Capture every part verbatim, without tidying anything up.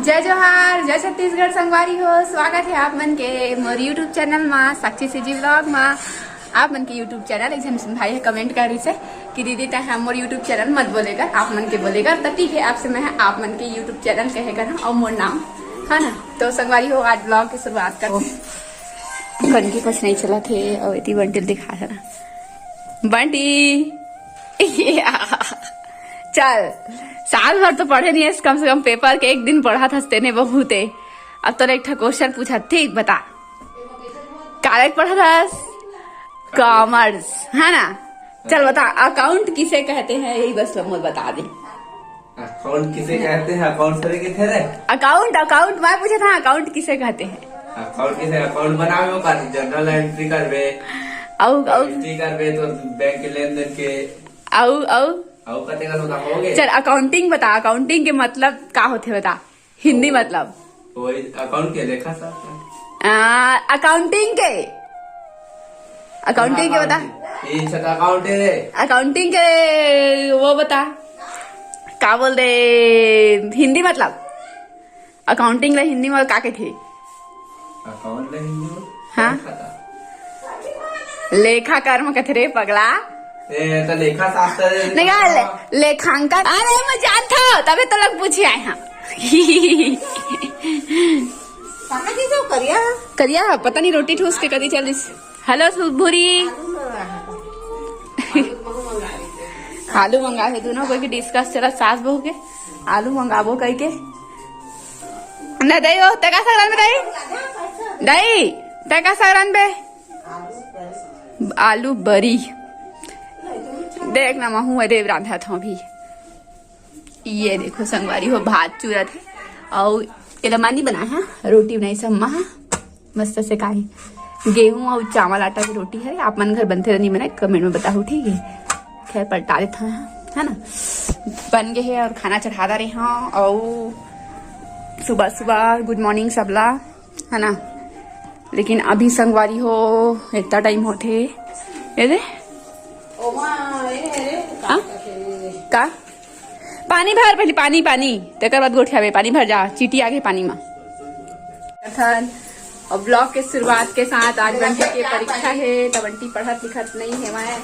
जय जोहार, जय छत्तीसगढ़ संगवारी हो। स्वागत है आप मन के मोर YouTube चैनल मा, साक्षी सीजी व्लॉग मा। आप मन के YouTube चैनल, एक झन भाई ह कमेंट करिस हे कि दीदी तैं ह मोर YouTube चैनल मत बोले कर, आप मन के बोले कर। त ठीक है, आपसे मैं ह आप मन के YouTube चैनल कहे कर हूँ और मोर नाम, है ना। तो संगवारी हो, आज व्लॉग की शुरुआत कर। कनकी कुछ नहीं चलत हे और इतनी बंटी दिखा है ना, बंटी। चल, साल भर तो पढ़े नहीं है, कम से कम पेपर के एक दिन पढ़ा था तेने बहुत है। अब तोला एक ठा क्वेश्चन पूछा, ठीक बता, कालेज पढ़ा था? कॉमर्स, है ना? चल बता, अकाउंट किसे कहते हैं, यही बस मोर बता दे। अकाउंट किसे कहते हैं? अकाउंट सरे के थे रे। अकाउंट, अकाउंट मैं पूछा था, अकाउंट किसे कहते हैं? अकाउंट किसे? अकाउंट बनावे हो का? जनरल एंट्री करबे, अउ अउ एंट्री करबे तो बैंक के लेन देन के। अउ अउ अउ कते का होता होगे? चल, अकाउंटिंग बता, अकाउंटिंग के मतलब का होथे बता, हिंदी मतलब। वही अकाउंट के लेखा शास्त्र। आ, अकाउंटिंग के, अकाउंटिंग के बता। ये छठा अकाउंट है रे। अकाउंटिंग के वो बता, का बोल दे हिंदी मतलब, अकाउंटिंग ला हिंदी में का कथे? अकाउंट ला हिंदी में? हाँ। खाता। लेखा कर्म कथे रे पगला। ए, तो लेखा शास्त्र है। नहीं, ले, लेखांकन। अरे, मैं जानता हूँ, तभी तो लोग पूछे आए हैं। कहाँ की जो करिया? करिया, पता नहीं रोटी ठूस के करी चलिस। हेलो सुभुरी। आलू मंगा है, दोनों कोई के डिस्कस चला, सास बहू के आलू मंगाबो कह के। ना दई हो, तका साग रांधबे दई? दई, तका साग रांधबे? आलू बरी। देख ना, महू देव रांधा था अभी। ये देखो संगवारी हो, भात चूरत है और एला मानी बनाए है, रोटी बनाई सब माँ। मस्त से काहे गेहूं और चावल आटा की रोटी है। आप मन घर बनथे त नहीं बनाए, कमेंट में बताहू, ठीक है। खैर, पलटा देत हन, है ना। बन गए है और खाना चढ़ा दे रहे हैं। और सुबह सुबह गुड मॉर्निंग सबला, है ना। लेकिन अभी संगवारी हो, इतना टाइम होथे। ये दे। हाँ? का? पानी भर पहले, पानी, पानी, तेकर बाद गोठियाबे। पानी भर जा, चींटी आगे पानी मा। अथन, और ब्लॉग के शुरुआत के साथ आज बंटी के परीक्षा है, तो बंटी पढ़त लिखत नहीं है मैं,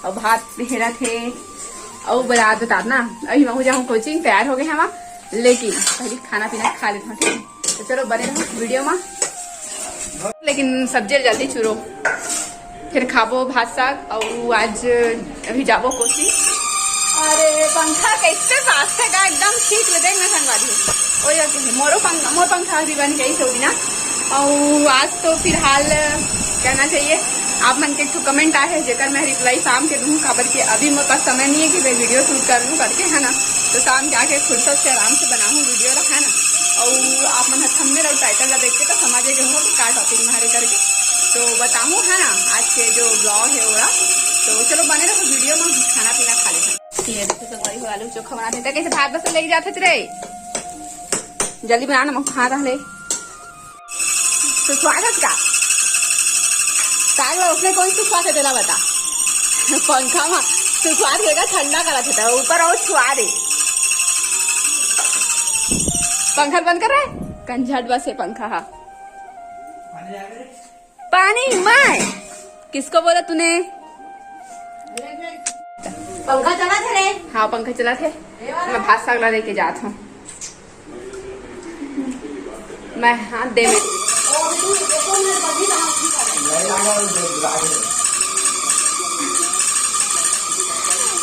और भात हेरत है, और बरात बतात ना, अभी मैं जाऊँ कोचिंग, तैयार हो गए हैं वहाँ, लेकिन पहले खाना पीना खा लेते हैं, ठीक है? तो चलो बने रहो वीडियो में। लेकिन सब्जी जल्दी चूरो, फिर खाबो भात साग। और आज अभी जाबो कोचिंग। अरे पंखा कैसे साजथे का, एकदम ठीक ले देख ना संगवारी। ओए ओके, मोरो पंखा, मोर पंखा अभी बन गई सो ना। और आज तो फिलहाल कहना चाहिए, आप मन के एक ठो कमेंट आए है, जेकर मैं रिप्लाई शाम के दूँ, काबर के अभी मोर पास समय नहीं है कि मैं वीडियो शूट कर लूँ करके, है ना। तो शाम के आके फुर्सत से आराम से बनाऊँ वीडियो ला, है ना। और आप मन ह थंबनेल और टाइटल ला देख के तो समझ गए हो कि का टॉपिक में हरे करके। तो बताऊँ, है ना, आज के जो ब्लॉग है ओला। तो चलो बने रहो वीडियो में, खाना पीना खा लेते हैं। ये देखो संगवारी हो, आलू चोखा बनाते हैं। कैसे भात बस लेके जाते रे, जल्दी बना ना, मैं खा रहा ले। सुखवात हस का? साग ला उसने कौन सुखवात है तेला बता। पंखा मा सुखवात रहेगा, ठंडा करत है, ऊपर और छुआ दे। पंखा बंद कर रहा है, कंझट बस है पंखा। हाँ, पानी मैं, किसको बोला तूने? पंखा चला थे रे। हाँ, पंखा चला थे। मैं भात साग ला लेके जात हूँ। मैं हाथ दे में।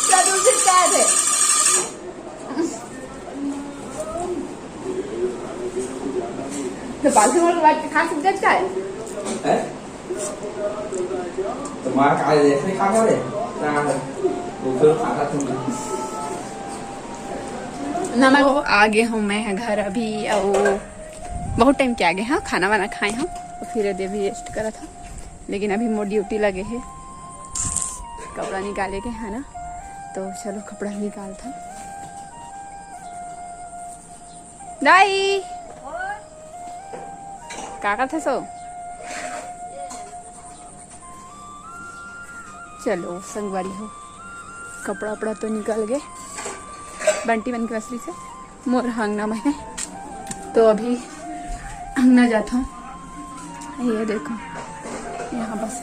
प्रदूषित क्या है? तो बाथरूम वाला बात खा सकते हैं क्या है? हैं? तुम्हारा काल जैसे खा करे, ना, वो फिर खाता तुम। नमक। आ गए हूँ मैं घर अभी, और बहुत टाइम के आ गए, हाँ, खाना वाना खाए हम, और फिर ये अभी रेस्ट करा था, लेकिन अभी मोर ड्यूटी लगे है, कपड़ा निकाले के है ना, तो चलो कपड़ा निकाल था। दाई, का करथे सो? चलो संगवारी हो, कपड़ा उपड़ा तो निकल गए, बंटी मन के असली से मोर हंगना में है। तो अभी अंगना जात हूँ, ये देखो, यहाँ बस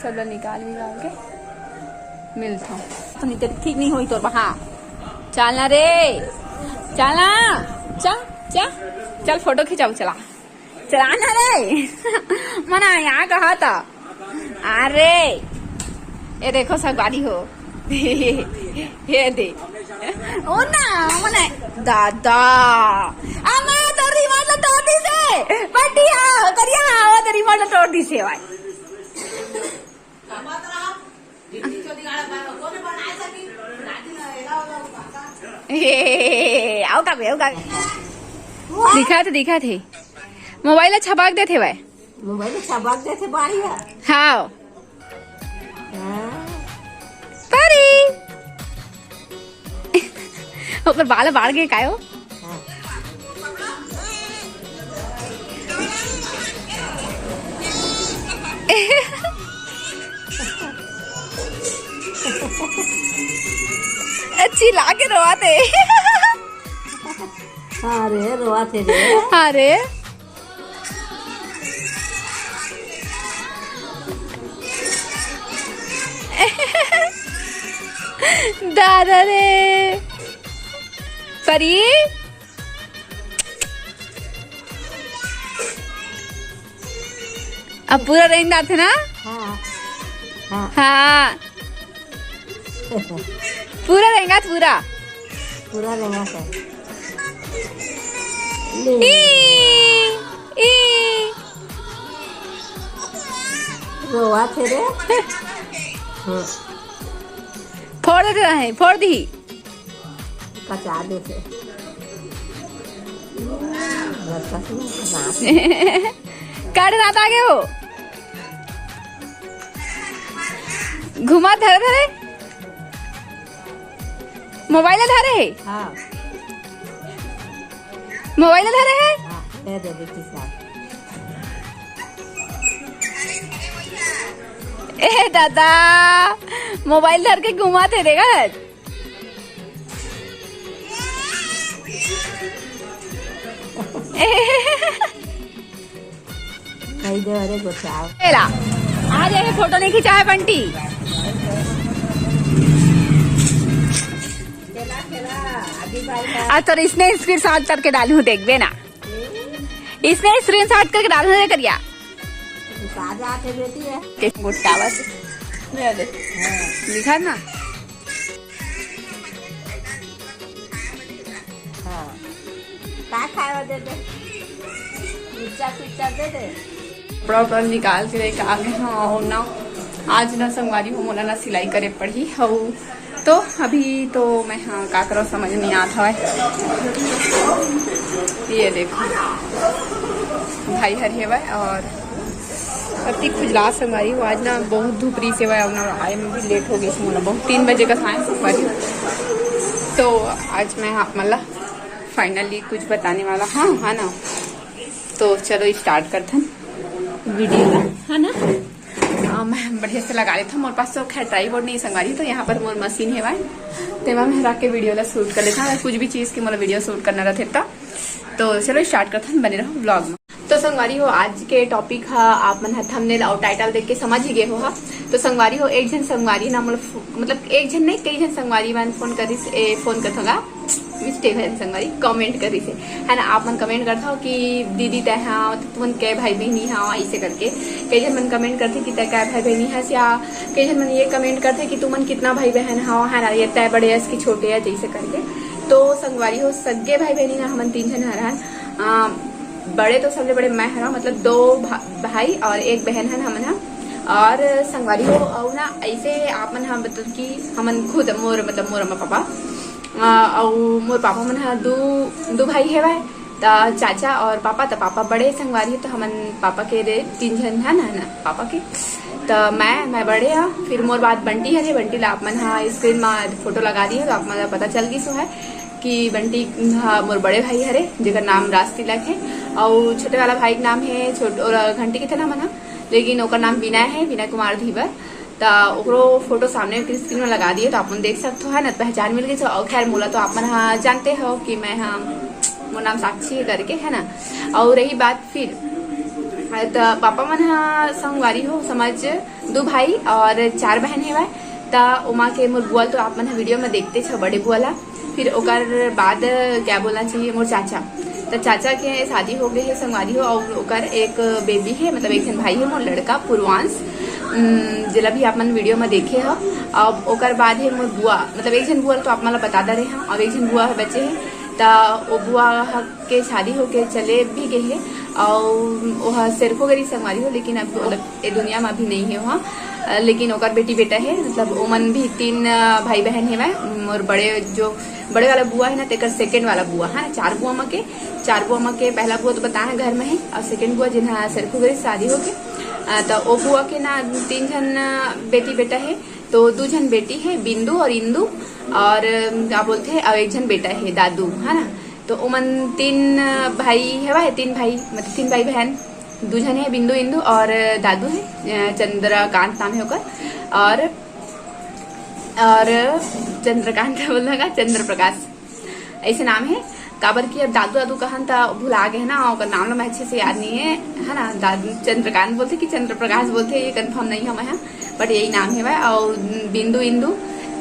सब ला निकाल विकाल के मिलत हूँ। तो नहीं, तेरे ठीक नहीं होई तोर बहा। चल ना रे, चल ना, चल, चल, चल, फोटो खिंचाऊ, चला, चला ना रे। मना यहाँ कहा था। अरे, ये देखो संगवारी हो। ये दे। ओ ना, मने दादा। अम्मा, तो रिमोट ला तोड़ दिसे। बटिया, करिया, वो तो रिमोट ला तोड़ दिसे भाई। ए, आओ का बे, आओ का बे। दिखा थे, दिखा थे। मोबाइल अच्छा भाग देथे भाई। मोबाइल अच्छा भाग देथे बाड़ी है। हाँ। हाँ। परी। ओकर बाल बाढ़ गए कायो? हाँ। अच्छी लागे रोआ थे। हाँ रे, रोआ थे रे। हाँ रे। दादा रे। परी। अब पूरा रेंग आथे ना? हाँ। हाँ। हाँ। पूरा रेंगा, पूरा। पूरा रेंगा से। ई, ई। रोवा थे रे। हाँ। फोड़ देते रहे, फोड़ दी। पचा देते। बच्चा से ना। काट रात आगे हो। घुमा धरे धरे। मोबाइल धरे है। हाँ। मोबाइल धरे है। हाँ, दे दे, दे, किस बात? ए दादा, मोबाइल धर के घुमा थे देखा। कही दे, अरे गोसाओ। एला, आज ये फोटो नहीं खिंचा है बंटी। आज तो इसने स्क्रीनशॉट करके डालू, देखबे ना। इसने स्क्रीनशॉट करके डालू, देख करिया। ताजा आते बेटी है। कैसे गुटकावत? ले दे। हाँ। लिखा ना। हाँ। का खाए बर दे दे? पिज्जा, पिज्जा दे दे। कपड़ा उपड़ा निकाल के लेके आ गए हैं और ना, आज ना संगवारी हो, मोला ना सिलाई करे पड़ी हऊ। तो अभी तो मैं, हाँ, का करो समझ नहीं आत हवय। ये देखो, भाई हर हेवय और अति खुजला संगवारी हो। आज ना बहुत धूप रही सेवा और ना आए में भी लेट हो गई मोला, बहुत तीन बजे का आए संगवारी हो। तो आज मैं आप मन ला finally कुछ बताने वाला, हाँ, है ना। तो चलो start करथन वीडियो ला, है ना। आ, मैं बढ़िया से लगा लेथन। मोर पास तो खैर ट्राईपोड नहीं संगवारी, तो यहाँ पर मोर मशीन हेवय, तेमा मैं रख के वीडियो ला शूट कर लेथन। अगर कुछ भी चीज की मोला वीडियो शूट करना रहते तो, तो चलो start करथन, बने रहो व्लॉग में। तो संगवारी हो, आज के टॉपिक ह, आप मन ह थंबनेल और टाइटल देख के समझ ही गए हो हा। तो संगवारी हो, एक झन संगवारी ना, मतलब, मतलब एक झन नहीं, कई झन संगवारी मन फोन करिस, ए, फोन करथों गा, मिस्टेक है संगवारी, कमेंट करिस हे, है ना। आप मन कमेंट करथो कि दीदी तै हा, तुमन कै भाई बहनी हा, ऐसे करके कई झन मन कमेंट करथे कि तै कै भाई बहनी हस, या कई झन मन ये कमेंट करथे कि तुमन कितना भाई बहन हा, है ना, ये तै बड़े हस कि छोटे हस, जैसे करके। तो संगवारी हो, सगे भाई बहनी ना हमन तीन झन हरन। आ, बड़े तो सबले बड़े मैं हरा, मतलब दो भा-, भाई और एक बहन हन हमन हा। और संगवारी हो, अउ ना ऐसे आप मन हा, मतलब कि हमन खुद, मोर, मतलब मोर अम्मा पापा, आ, अउ मोर पापा मन हा दू, दू भाई हेवय, त चाचा और पापा, त पापा बड़े संगवारी हो, त हमन पापा के दे तीन झन हन, है ना, पापा के। त मैं, मैं बड़े हा, फिर मोर बाद बंटी हरे, बंटी ला आप मन हा स्क्रीन मा फोटो लगा दिए, तो आप मन ला पता चल गिस है कि बंटी हा मोर बड़े भाई हरे, जेकर नाम राज तिलक है, और छोटे वाला भाई के नाम है छोट-, और घंटी के थे ना मन हा, लेकिन ओकर नाम विनय है, विनय कुमार धीवर। त ओकरो फोटो सामने के स्क्रीन में लगा दिए, तो आप मन देख सकते हो, है ना, पहचान मिल गई। और खैर, मोला तो आप मन हा जानते हो कि मैं हा मोर नाम साक्षी है करके, है ना। और रही बात फिर, त पापा मन ह संगवारी हो समझ दो भाई और चार बहन हेवय। त ओमा के मोर बुआ ल तो आप मन ह वीडियो में देखते छ, बड़े बुआ ला। फिर ओकर बाद क्या बोलना चाहिए, मोर चाचा, त चाचा के शादी हो गए है संगवारी हो, और ओकर एक बेबी है, मतलब एक झन भाई है, मोर लड़का पूर्वांश, उम, जेला भी आप मन वीडियो में देखे हो। अब ओकर बाद है मोर बुआ, मतलब एक झन बुआ ल तो आप मन ला बता दे रहे हैं, अब एक झन बुआ है बचे है। त ओ बुआ ह के शादी होके चले भी गए है, और ओह सेरखोगरी संगवारी हो, लेकिन अब ए दुनिया में अभी नहीं है वहाँ। अ, लेकिन ओकर बेटी बेटा है, मतलब ओमन भी तीन, अ, भाई बहन हेवय। मोर बड़े, जो बड़े वाला बुआ है ना, तेकर सेकंड वाला बुआ है ना, चार बुआ म के, चार बुआ म के पहला बुआ तो बताए हैं घर में है, और सेकंड बुआ जिन्हा सेरखोगरी शादी होके, अ, त ओ बुआ के ना तीन झन, अ, बेटी बेटा है। तो दू झन बेटी है, बिंदु और इंदु, और, अ, क्या बोलते हैं, और एक झन बेटा है, दादू, है ना। तो ओमन तीन, अ, भाई हेवय, तीन भाई, मतलब तीन भाई बहन, दू झन है, बिंदु, इंदु और दादू है, अ, चंद्रकांत नाम है ओकर। और, और चंद्रकांत बोलना का, चंद्र प्रकाश ऐसे नाम है। काबर कि अब दादू दादू कहन त भुला गए ना, ओकर नाम ला मैं अच्छे से याद नहीं है, है ना। दादू चंद्रकांत बोलते कि चंद्र प्रकाश बोलते, ये कंफर्म नहीं है मैं, बट यही नाम है। और बिंदु इंदु,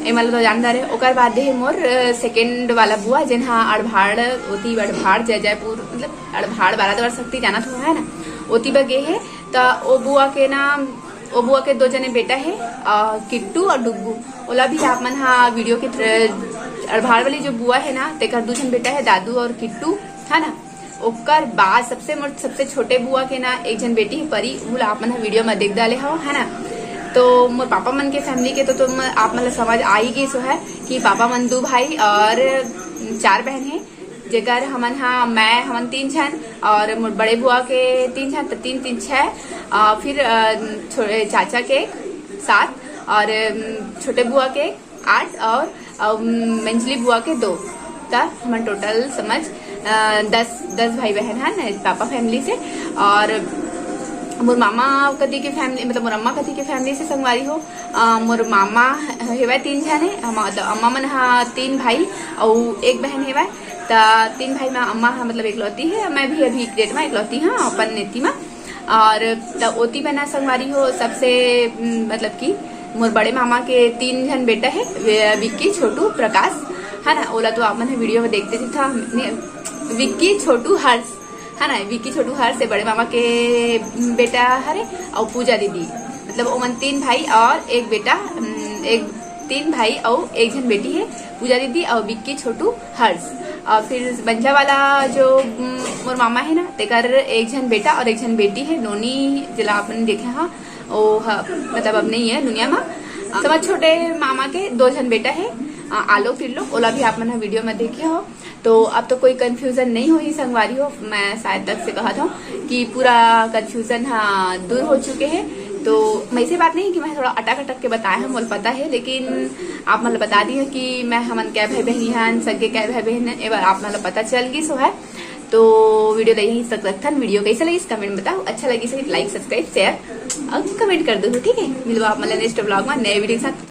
एमन ला तो जानदार है। ओकर बाद है मोर, अ, सेकंड वाला बुआ, जेन हा अड़भाड़, ओती अड़भाड़ जय जयपुर, मतलब अड़भाड़ बाराद्वार सक्ती जाना थोड़ा है ना, ओती बर गे है। त ओ बुआ के ना, ओ बुआ के दो जने बेटा है, अ, किट्टू और डुग्गू। ओला भी आप मन हा वीडियो के थ्र-, अड़भाड़ वाली जो बुआ है ना, तेकर दू झन बेटा है, दादू और किट्टू, है ना। ओकर बाद सबसे मोर, सबसे छोटे बुआ के ना एक झन बेटी है परी, उ ला आप मन हा वीडियो में देख डाले हो, है ना। तो मोर पापा मन के फैमिली के तो, तो म-, आप मन ला समझ आ ही गई सो है कि पापा मन दो भाई और चार बहन है, जेकर हमन हा, मैं, हमन तीन झन और मोर बड़े बुआ के तीन झन, तो तीन तीन छः, अ, फिर, अ, छो-, चाचा के सात और, अम, छोटे बुआ के आठ और, अम, मंझली बुआ के दो। त हमन टोटल समझ, अ, दस, दस भाई बहन हन पापा फैमिली से। और मोर मामा कति के फैमिली, मतलब मोर अम्मा कति के फैमिली से संगवारी हो, अ, मोर मामा हेवय तीन झन हे, हम, मतलब अम्मा मन हा तीन भाई अउ एक बहन हेवय। त तीन भाई में अम्मा हा मतलब एकलौती है, मैं भी अभी एक डेट में एकलौती हाँ अपन नेती में। और त ओती बना संगवारी हो सबसे, उम, मतलब कि मोर बड़े मामा के तीन झन बेटा है, वे-, विक्की, छोटू, प्रकाश, है ना। ओला तो आप मन ह वीडियो में देखते थे था, ने-, विक्की, छोटू, हर्ष, है ना। विक्की, छोटू, हर्ष से बड़े मामा के बेटा हरे, और पूजा दीदी, मतलब ओमन तीन भाई और एक बेटा, उम, एक, तीन भाई और एक झन बेटी है, पूजा दीदी और विक्की, छोटू, हर्ष। और फिर बंझा वाला जो, उम, मोर मामा है ना, तेकर एक झन बेटा और एक झन बेटी है, नोनी, जेला अपन देखे हाँ, ओ ह-, मतलब अब नहीं है दुनिया में। समझ छोटे मामा के दो झन बेटा है, अ, आलोक त्रिलोक, ओला भी आप मन ह वीडियो में देखे हो। तो अब तो कोई कन्फ्यूजन नहीं होही संगवारी हो, मैं शायद तक से कहत हूँ कि पूरा कन्फ्यूजन हाँ दूर हो चुके हैं। तो मैं ऐसे बात नहीं कि मैं थोड़ा अटक अटक के बताया हूँ, मोला पता है, लेकिन आप मन ल बता दी है कि मैं, हमन कै भाई बहनी हन, सगे कै भाई बहन हन, ए बार आप मन ल पता चल गई सो है। तो वीडियो ला यहीं तक रखथन। वीडियो कैसे लगिस कमेंट में बताओ, अच्छा लगिस है लाइक, सब्सक्राइब, शेयर और कमेंट कर दो, ठीक है। मिलबो आप मन ल नेक्स्ट व्लॉग में नए वीडियो के साथ।